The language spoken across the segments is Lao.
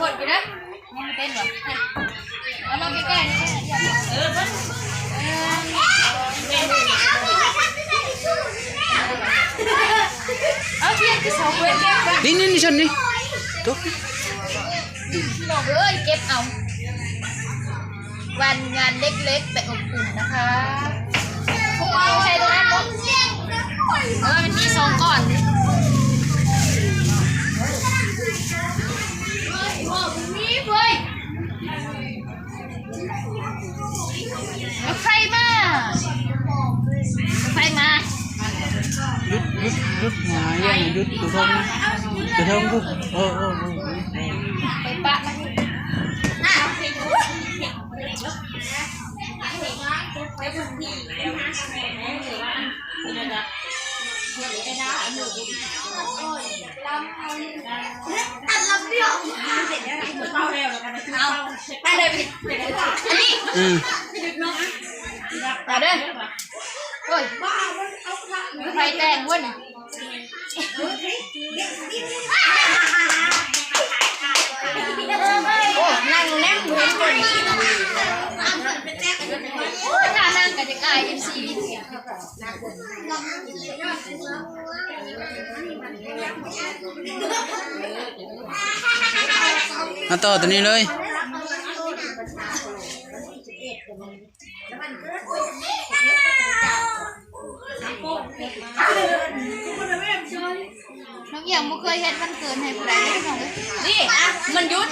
ກົດຢູ່ເດີ. ຍັງເຕັ້ນບໍ່? ເອົາມາໃກ້ໆ ເອີ ເບິ່ງ ເອີ ເອົາທຽນຄືເສົາເວີຍ ນີ້ໆໆ ຊັ້ນນີ້ ຕົກ ນ້ອງເອີຍ ເກັບເອົາ ວັນງານເລັກໆ ແຕ່ອົບອຸ່ນນະຄະ. ໃສ່ຕົວນັ້ນເນາະ ເອີ ມັນມີສອງກ້ອນ. ເອົາໄຟມາ ເອົາໄຟມາ. ຢຸດ ຢຸດ ຢຸດ ຫາຢ່າໃຫ້ຢຸດ ຕົວເທິງນະ ຕົວເທິງພຸ້ນ. ເອີ ເອີ ເອີ ເອີ ໄປປະມັນ. ອືມ ເອົາເດີ ໂອ້ຍ ຄືໄຟແຕກວະນີ້. ໂອ້ ນັ່ງແນມເຫັນຄົນ ໂອ້ ຖ້ານັ່ງກໍຈະອາຍ ເອັຟຊີ. ມາຕໍ່ຕົວນີ້ເລີຍ. ນ້ອງອຽງບໍ່ເຄີຍເຮັດວັນເກີດໃຫ້ຜູ້ໃດເລີຍ ນ້ອງເອີຍ. ນີ້ ອ່ະ ມັນຢຸດ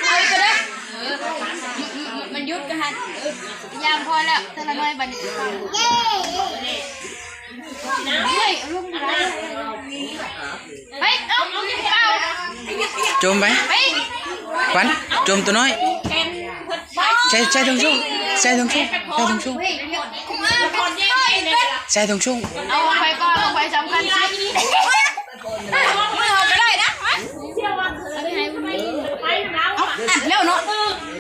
ເອົາອີກກໍໄດ້. ເອີ ມັນຢຸດກໍຫັ້ນ. ເອີ ຢ່າງພໍແລ້ວ ເທື່ອລະໜ້ອຍບັດນີ້. ເຮີ້ຍ ເອົາລົງບໍ່ໄດ້. ໄປ ເອົາ ເອົາ ຈົມໄປ ໄປ ຂວັນ ຈົມຕົວນ້ອຍ. ໃສ່ ໃສ່ຖົງໂສ້ ໃສ່ຖົງໂສ້ ໃສ່ຖົງໂສ້ ໃສ່ຖົງໂສ້. ເອົາໄປກ່ອນ ໄປສຳຄັນສຸດ.